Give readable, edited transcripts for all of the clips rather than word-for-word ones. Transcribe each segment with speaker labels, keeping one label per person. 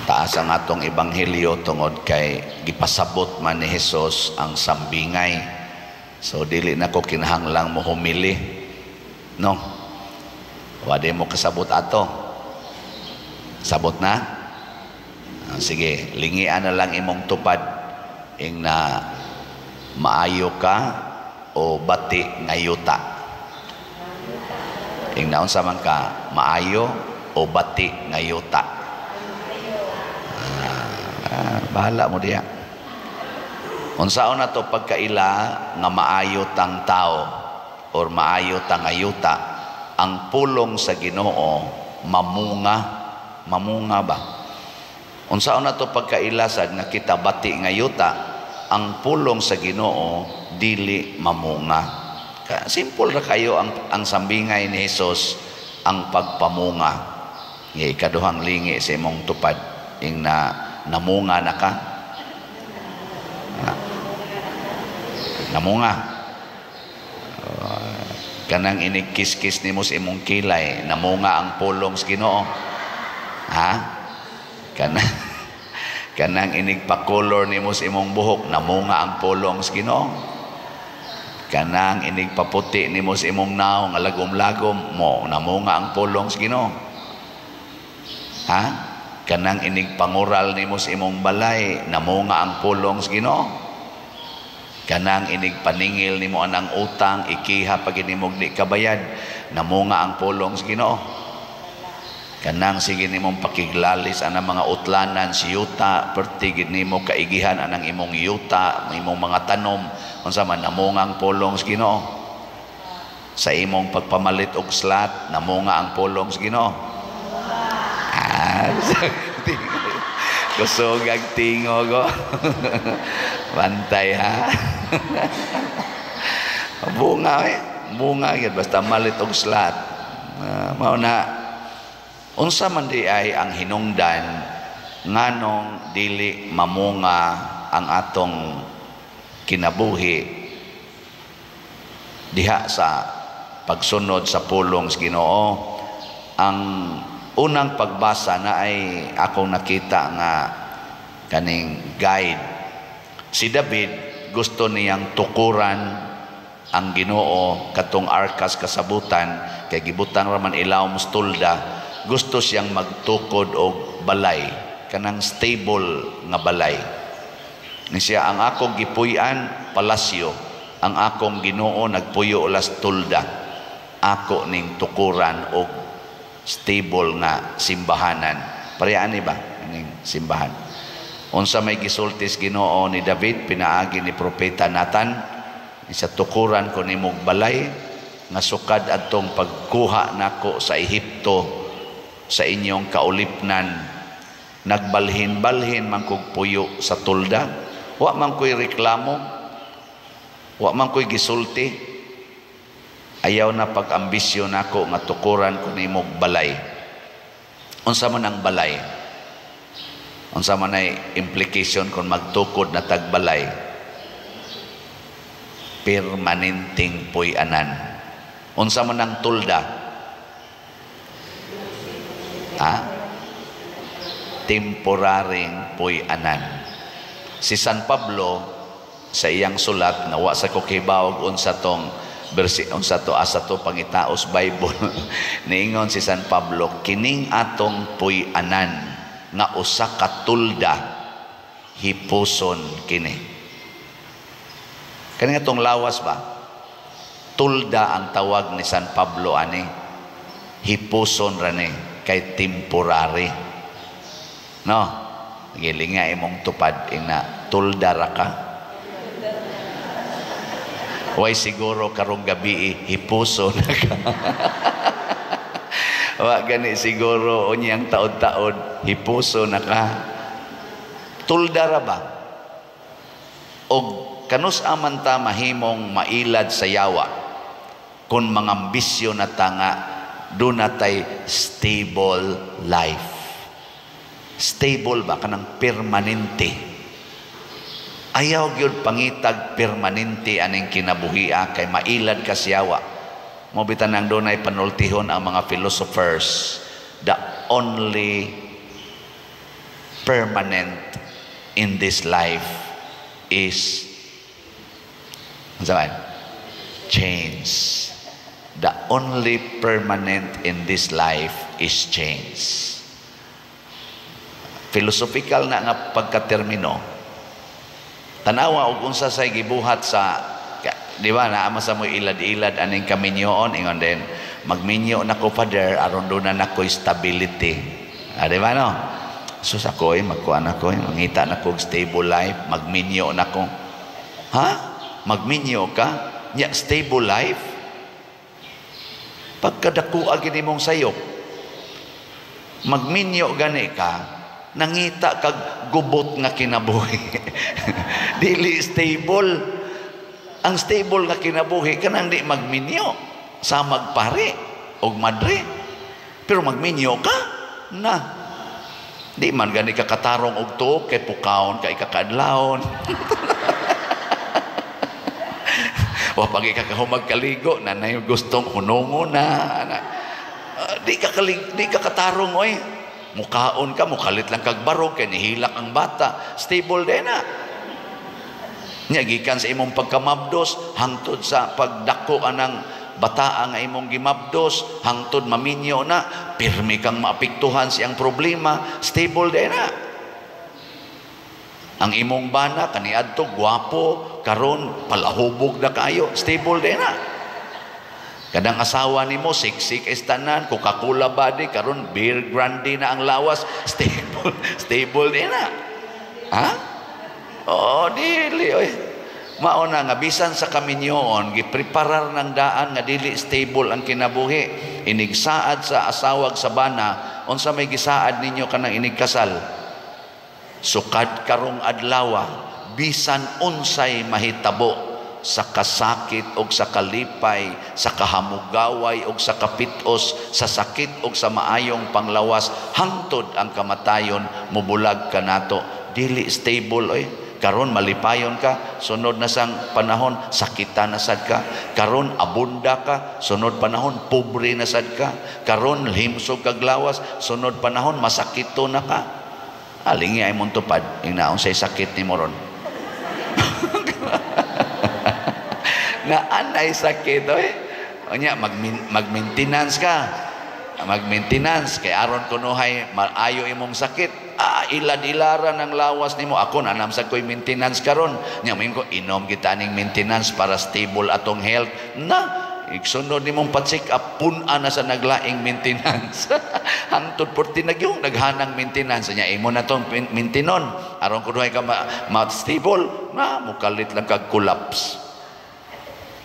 Speaker 1: Taas ang atong ebanghelyo tungod kay gipasabot man ni Hesus ang sambingay. So dili na ko kinahanglang mo humili. No? Wala mo kasabot ato. Sabot na? Ah, sige, lingian na lang imong tupad ing na maayo ka o bati nga yuta. Ing naunsa man ka, maayo o bati nga yuta? Ah, bahala mo diya. Unsaon na to pagkaila nga maayo tang tao or maayo tang ayuta? Ang pulong sa Ginoo mamunga, mamunga ba? Unsaon na to pagkaila sad nga kita bati nga yuta? Ang pulong sa Ginoo dili mamunga. Simple ra kayo ang sambingay ni Hesus, ang pagpamunga. Nga ikaduhang lingi sa imong tupad ing na namunga na ka. Ah. Namunga. Kanang inig kiss-kiss nimo sa imong kilay, namunga ang pulong sa Ginoo? Ha? Kanang inig pa-color nimo sa imong buhok, namunga ang pulong sa Ginoo? Kanang inig paputi nimo sa imong nawong nga lagom-lagom mo, namunga ang pulong sa Ginoo? Ha? Kanang inig pangural nimo sa imong balay, namunga ang pulong sa Ginoo? Kanang inig paningil nimo anang utang, ikiha pag nimog di kabayad, namunga ang pulong sa Ginoo? Kanang sige nimong pakiglalis anang mga utlanan si yuta, perti gid nimo kaigihan anang imong yuta, imong mga tanom, unsa man, namunga ang pulong sa Ginoo? Sa imong pagpamalit og slot, namunga ang pulong sa Ginoo? Ah, kusog ang tingog ko. Bantay ha. Bunga eh. Bunga gyud basta malit og slot. Mao na, unsa man di ay ang hinungdan nganong dili mamunga ang atong kinabuhi diha sa pagsunod sa pulong sa Ginoo? Ang unang pagbasa na ay akong nakita nga kaning guide. Si David, gusto niyang tukuran ang Ginoo, katong arkas kasabutan, kay gibutang raman ilawom sa tulda. Gusto siyang magtukod og balay, kanang stable nga balay. Ni siya, "Ang akong gipuy-an palasyo, ang akong Ginoo nagpuyo las tulda. Ako ning tukuran og stable nga simbahanan." Pareha ni ba ning simbahan? Unsa may gisulti sa Ginoo ni David pinaagi ni propeta Nathan? Sa "Tukuran ko nimog balay nga sukad adtong pagkuha nako sa Ehipto, sa inyong kaulipnan, nagbalhin-balhin man kog puyo sa tulda. Wa man ko'y reklamo, wa man ko'y gisulti. Ayaw na pag-ambisyon nako nga tukuran ko nimog balay." Unsa man ang balay? Unsa man ay implication kung magtukod na tag balay? Permanenteng puy-anan. Unsa man ang tulda? Ha? Temporaring puy-anan. Si San Pablo sa iyang sulat nga wa sa ko kibaw unsa tong versi, unsa to, asa to pangitaos Bible, niingon si San Pablo, kining atong puy-anan nga usa ka tulda, hipuson kini. Kani atong lawas ba, tulda ang tawag ni San Pablo ani. Hipuson ra ni kay temporary, no? Gilinga imong tupad ina tulda ra ka. Way siguro karong gabi hipuso na ka. Wa gani siguro unyang taod-taod hipuso na ka. Tulda ra ba? Og kanus aman ta mahimong mailad sa yawa kung mangambisyo na ta nga duna tay stable life? Stable ba, kanang permanente? Ayaw gyud pangitag permanente aning kinabuhia kay mailad ka sa yawa. Mo bitan ang dunay panultihon ang mga philosophers, the only permanent in this life is, unsa man? Change. The only permanent in this life is change. Philosophical na nga pagkatermino. Tanawa og unsa say gibuhat sa, di ba, naa sa mo ilad-ilad aning kaminyoon, ingon din, "Magminyo na ko, Father, aron duna na ko'y stability." Ah, di ba, no? So sa ko'y magkuan ako, mangita na ko stable life, magminyo na ko. Ha? Magminyo ka? Nya stable life? Pagkadako gini mong sayop, magminyo gani ka, nangita kag gubot nga kinabuhi. Dili stable. Ang stable nga kinabuhi kanang di magminyo sa magpare og madre. Pero magminyo ka na di man gani ka katarong og tuok kay pukawon ka ikakaadlawon. Wa pag ikakahumag kaligo na nay gustong hunongo na, na. Di ka katarong oy. Mukaon ka, mukalit lang kag barog kay nihilak ang bata. Stable din na. Nya gikan sa imong pagkamabdos hangtod sa pagdako anang bataa nga imong gimabdos hangtod maminyo na, pirmi kang maapektuhan siyang problema. Stable din na. Ang imong bana kaniadto gwapo, karon palahubog na kayo. Stable din na. Kadang asawa nimo siksik estanan, Coca-Cola body, karon beer grande na ang lawas. Stable, stable din na. Ha? Oo, dili oy. Mao na nga bisan sa kaminyoon gipreparar ng daan nga dili stable ang kinabuhi. Inigsaad sa asawag sa bana, unsa may gisaad ninyo kanang inigkasal? Sukad karong adlawa, bisan unsay mahitabo sa kasakit og sa kalipay, sa kahamugaway og sa kapitos, sa sakit og sa maayong panglawas, hangtod ang kamatayon mubulag kanato. Dili stable oy. Karon malipayon ka, sunod na sang panahon sakita na sad ka. Karon abunda ka, sunod panahon pobre na sad ka. Karon himsog kag lawas, sunod panahon masakito na ka. Alingi ay mong tupad, ingnaon say sakit ni moron. Na anay sakit oy. Unya mag-maintenance ka. Mag-maintenance kay aron kunuhay maayo imong sakit. Ah, ilad-ilaran ang lawas nimo. Ako nanam sa ko'y maintenance karon. Nya moingon ko, inom kita ning maintenance para stable atong health. Na igsunod nimong pa-check up, pun-a na sa naglaing maintenance. Hangtod porti nagyong naghanang maintenance nya, imo na tong maintenon aron kunuhay ka ma-stable na, mukalit lang kag collapse.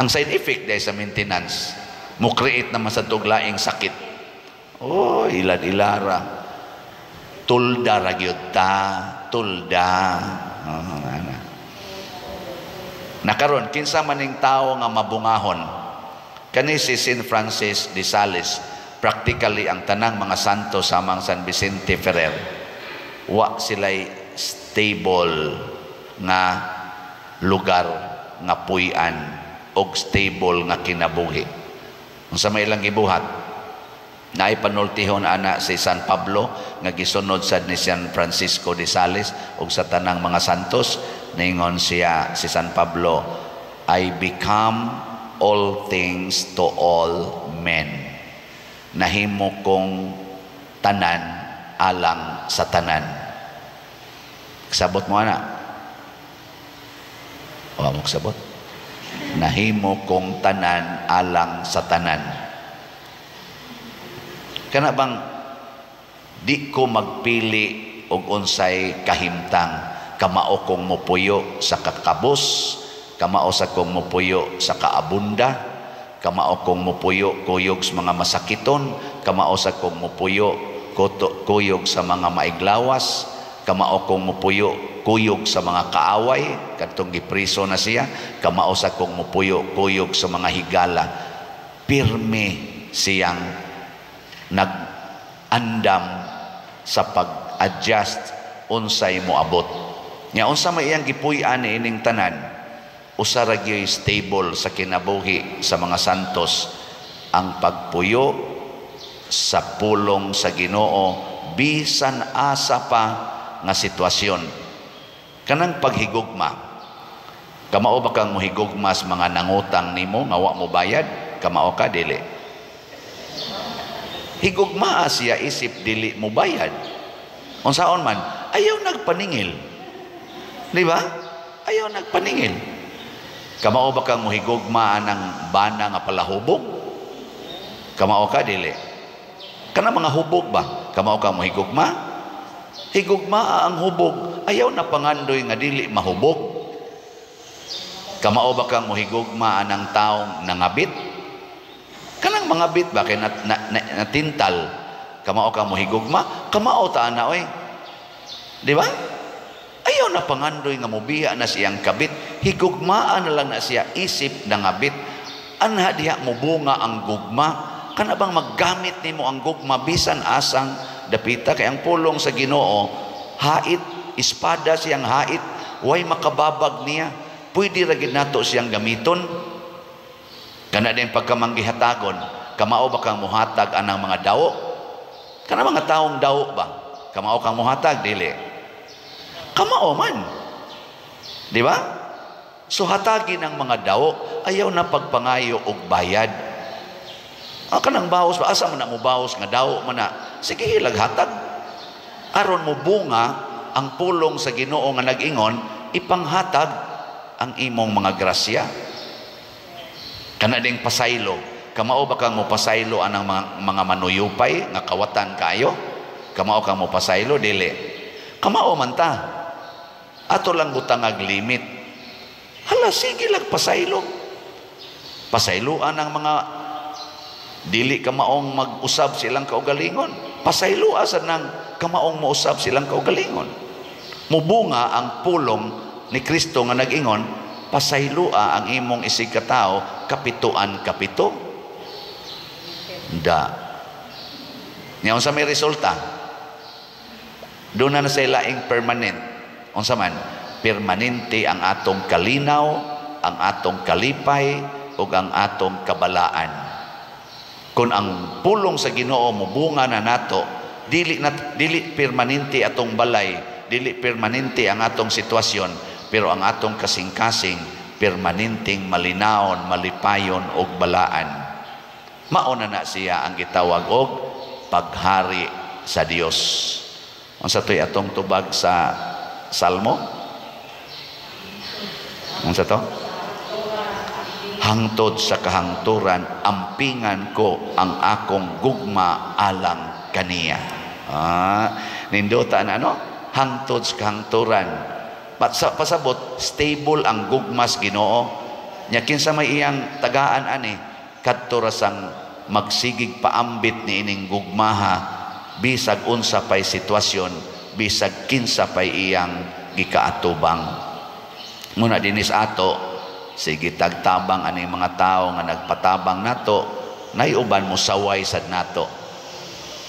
Speaker 1: Ang side effect dahil sa maintenance, mo create naman sa tuglaing sakit. Oh, ilad-ilara. Tulda ra gyud ta, tulda. Oh, ana. Nakaron kinsa man ning tawo nga mabungahon? Kani si Saint Francis de Sales, practically ang tanang mga santo samang San Vicente Ferrer, wa sila'y stable nga lugar nga puy-an og stable nga kinabuhi. Unsa may ilang gibuhat? Naay panultihon ana si San Pablo nga gisunod sad ni San Francisco de Sales ug sa tanang mga santos. Ningon siya si San Pablo, "I become all things to all men." Nahimo kong tanan alang sa tanan. Sabot mo ana? Wa mo sabot. Nahimo kong tanan alang sa tanan. Kana bang di ko magpili og unsay kahimtang, kamao kong mopuyo sa kakabos, kamao sa kong mopuyo sa kaabunda, kamao kong mopuyo kuyog sa mga masakiton, kamao sa kong mopuyo kuyog sa mga maiglawas, kamao kong mopuyo kuyog sa mga kaaway kadtong gipriso na siya, kamao sa kong mopuyo kuyog sa mga higala. Pirmi siyang nag-andam sa pag-adjust unsay moabot. Nya unsa may iyang gipuy-an niining tanan, usa ra gyud stable sa kinabuhi sa mga santos ang pagpuyo sa pulong sa Ginoo bisan asa pa nga sitwasyon. Kanang paghigugma, kamao ba kang mohigugma sa mga nangutang nimo nga wa mo bayad? Kamao ka, dili? Higugmaa siya isip dili mo bayad. Unsaon man, ayaw nagpaningil. Di ba? Ayaw nagpaningil. Kamao ba kang mohigugma anang bana nga palahubog? Kamao ka, dili? Kana mga hubog ba? Kamao ka mohigugma? Higugma ang hubog. Ayaw na pangandoy nga dili mahubog. Kamao ba kang mohigugma anang taong nangabit? Kanang mga bit ba kay natintal? Kamao ka mohigugma? Kamao ta ana oy. Di ba? Ayaw na pangandoy nga mobiya na siyang kabit. Higugmaan na lang na siya isip nangabit. Anha diha mobunga ang gugma. Kana bang maggamit nimo ang gugma bisan asang dapita, kay ang pulong sa Ginoo hait, espada siyang hait, way makababag niya. Pwede ra gid nato siyang gamiton. Kana din pagkamanggihatagon, kamao ba kang muhatag anang mga dawo? Kana mga taong dawo ba? Kamao kang muhatag, dili? Kamao man. Di ba? So hatagin ang mga dawo, ayaw na pagpangayo og bayad. Ah, kanang bawas ba? Asa man na mo bawas nga dawo man na? Sige, hatag. Aron mo bunga ang pulong sa Ginoo nga nag-ingon, ipanghatag ang imong mga grasya. Kana ding pasaylo, kamao ba kang mopasaylo anang mga manuyupay nga kawatan kayo? Kamao kang mopasaylo, dili? Kamao man ta. Ato lang butangag limit. Hala, sige lang pasaylo. Pasayloan ang mga dili kamaong mag-usab silang kaugalingon. Pasayloa sa nang kamaong mousab silang kaugalingon. Mubunga ang pulong ni Kristo nga nag-ingon, pasayloa ang imong isig katao kapituan kapito. Da. Nya unsa may resulta? Doon na sa laing permanent. Unsa man? Permanente ang atong kalinaw, ang atong kalipay, ug ang atong kabalaan. Kung ang pulong sa Ginoo mobunga na nato, dili permanente atong balay, dili permanente ang atong sitwasyon, pero ang atong kasing-kasing permanenteng malinawon, malipayon og balaan. Mao na na siya ang gitawag og paghari sa Dios. Unsa to'y atong tubag sa Salmo? Unsa to? Hangtod sa kahangturan, ampingan ko ang akong gugma alang kaniya. Ah, nindota na ano? Hangtod sa kahangturan. Pasabot, stable ang gugmas Ginoo. Nya kinsa may iyang tagaan ani, kadto ra sang magsigig paambit ni ining gugmaha, bisag unsa pay sitwasyon, bisag kinsa pay iyang gikaatubang. Muna dinis ato, sige tagtabang ani mga tao nga nagpatabang nato, naiuban mo saway sad nato.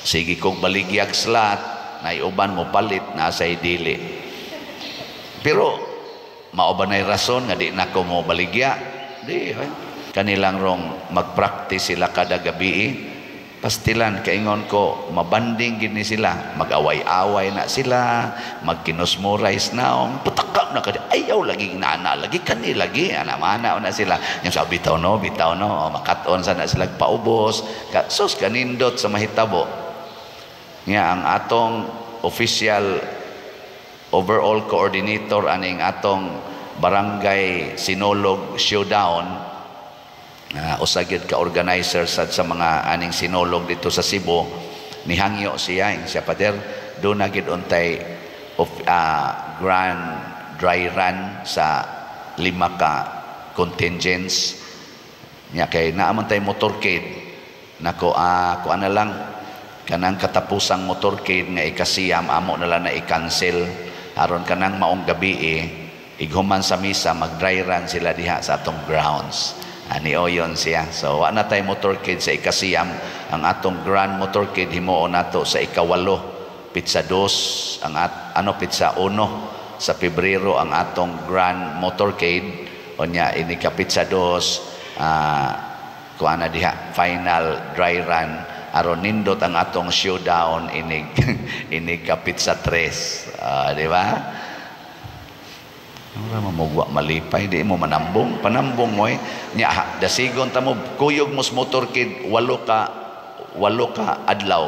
Speaker 1: Sige kog baligyag slat, naiuban mo palit na say dili. Pero mao ba nay rason nga di na ko mo baligya? Di, eh. Kanilang rong magpractice sila kada gabi. Pastilan kaingon ko, mabanding gini sila, mag-away-away na sila, magkinusmurais na, patakap na kadi, ayaw lagi nana, lagi kani lagi, ana mana na sila. Yung sabi, bitaw no, o, makaton sa na sila paubos, ka, sus kanindot sa mahitabo. Nga ang atong official overall coordinator aning atong barangay Sinulog Showdown, usa gyud ka organizer sad sa mga aning sinulog dito sa Cebu, nihangyo siya ing siya, "Pader, do na gid untay of grand dry run sa lima ka contingents nya kay naa man tay motorcade." Nako, kuan na lang, kanang katapusang motorcade nga ikasiyam amo na lang na i-cancel aron kanang maong gabi eh, ighuman sa misa, mag dry run sila diha sa atong grounds. Ani oyon siya. So wa na tay motorcade sa ikasiyam. Ang atong grand motorcade himuon nato sa 8, pitsa 2 ang at, ano, pitsa 1 sa Pebrero ang atong grand motorcade. Unya ini ka pitsa 2, kuan na diha, final dry run Aron nindot ang atong showdown inig inig kapit sa tres. Di ba? Ora mamugwa malipay, di mo manambong, panambong mo eh. Nya dasigon ta mo, kuyog mo sa motorcade 8 ka adlaw.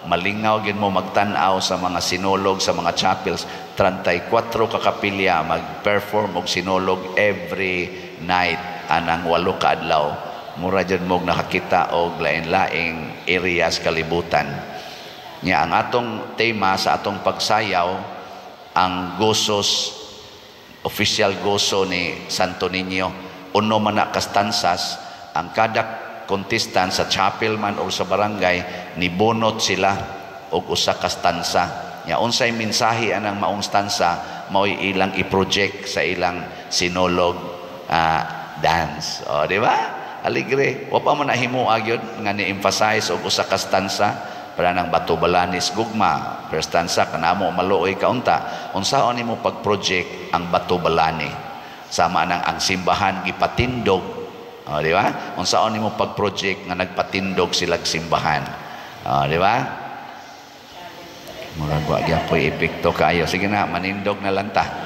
Speaker 1: Malingaw gid mo magtan-aw sa mga sinulog sa mga chapels. 34 ka kapilya mag-perform og sinulog every night anang 8 ka adlaw. Mura jud mo nakakita og lain-laing areas kalibutan. Nya ang atong tema sa atong pagsayaw, ang gosos, official goso ni Santo Niño. Uno man na ka stanzas. Ang kada contestant sa chapel man o sa barangay, nibunot sila og usa ka stanza. Nya unsay mensahe anang maong stanza, mao'y ilang i-project sa ilang sinulog dance. O, di ba? Aligre. Wa pa man nahimoa gyud nga ni-emphasize og usa ka stanza para nang Bato Balanis Gugma. First stanza kanamo maluoy kaunta. Unsaon nimo pag-project ang Bato Balani? Sama nang ang simbahan gipatindog. O, di ba? Unsaon nimo pag-project nga nagpatindog silag simbahan? O, di ba? Murag wa gyapoy epekto kayo. Sige na, manindog na lang ta.